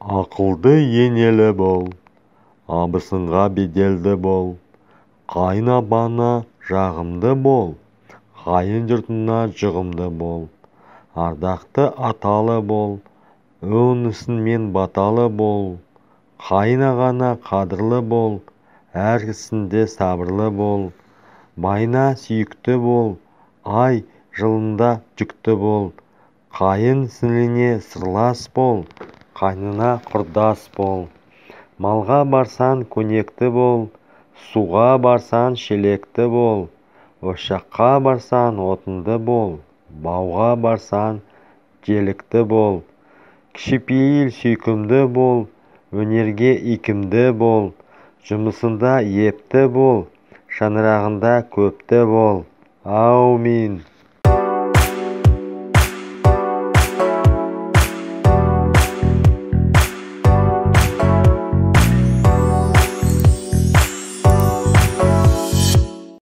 Ақылды енелі бол, абысынға беделді бол, қайын апаңа жағымды бол, қайын жұртыңа жұғымды бол, ардақты аталы бол, оң ісіңмен баталы бол, қайын ағаңа қадірлі бол, әр ісіңде сабырлы бол, байыңа сүйікті бол, ай жылында жүкті бол, қайын сіңліңе сырлас бол, қайныңа құрдас бол. Малға барсаң көнекті бол, суға барсаң шелекті бол, ошаққа барсаң отынды бол, бауға барсаң желікті бол. Кішіпейіл, сүйкімді бол, өнерге икемді бол, жұмысында епті бол, шаңырағында көпті бол. Әумин.